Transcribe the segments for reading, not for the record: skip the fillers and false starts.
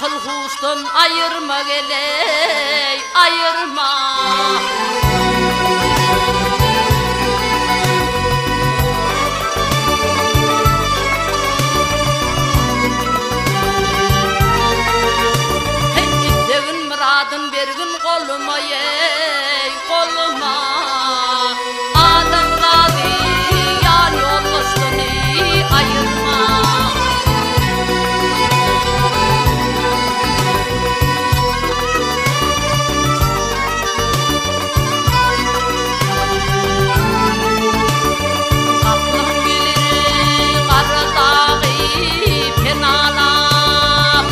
Akyl huşdan aýyrma geleý, aýyrma. Heý, islegin myradyn bergin goluma eý, goluma. Adamzady ýan ýoldaşdan aýyrma. Gaplaň gelir gara dagy penalap.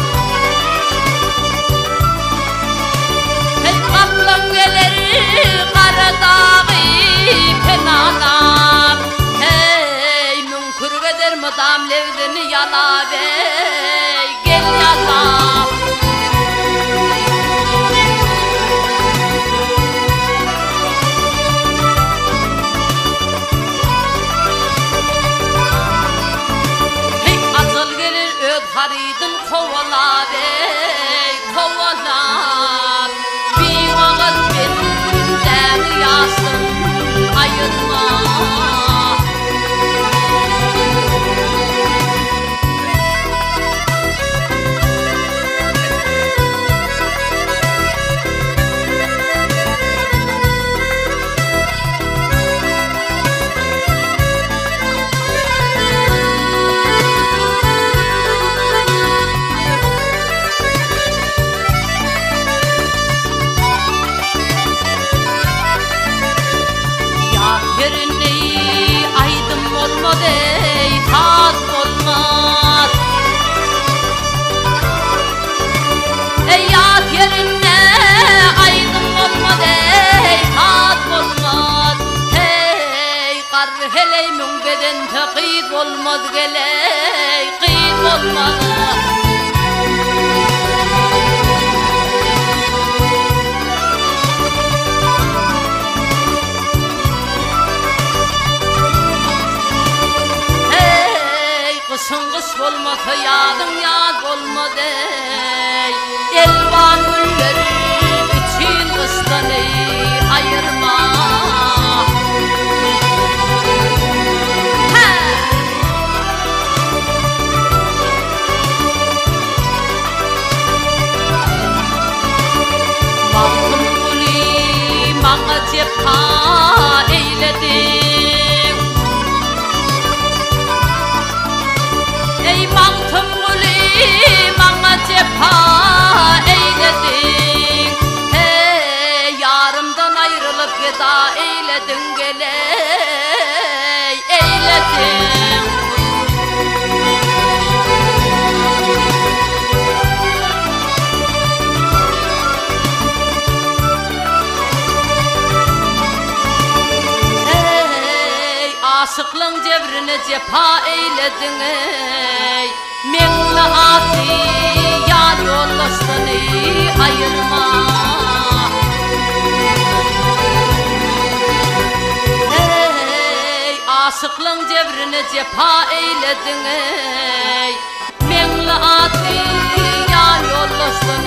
Heý, gaplaň geler gara dagy penalap. Heý, müňkür gezer mydam lebzini ýalap, eý, gel ýalap. Heý, ajal geler öz harydyn kowalap, eý, kowalap. Bimagat meniň gündäni ýaşdan aýyrma. Ýaz ýerinde aýdym bolmaz eý, saz bolmaz. Eý, ýaz ýerinde aýdym bolmaz eý, saz bolmaz. Heý, garry heleý müň bezense gyz bolmaz geleý, gyz bolmaz. Heý, gyşyň gyş bolmasa, ýazyň ýaz bolmaz eý. Elwan gülleri üçin gyşdan eý aýyrma. Hä! Magtymguly maňa jepa eýlediň. Eý Magtymguly maňa jepa eýlediň. Heý ýarymdan aýrylyp geda eýlediň geleý eýlediň. Eý, aşyklaň jebrine jepa eýlediň eý, Meňli atly ýar ýoldaşdan aýyrma. Eý, aşyklaň jebrine jepa eýlediň eý, Meňli atly ýar ýoldaşdan.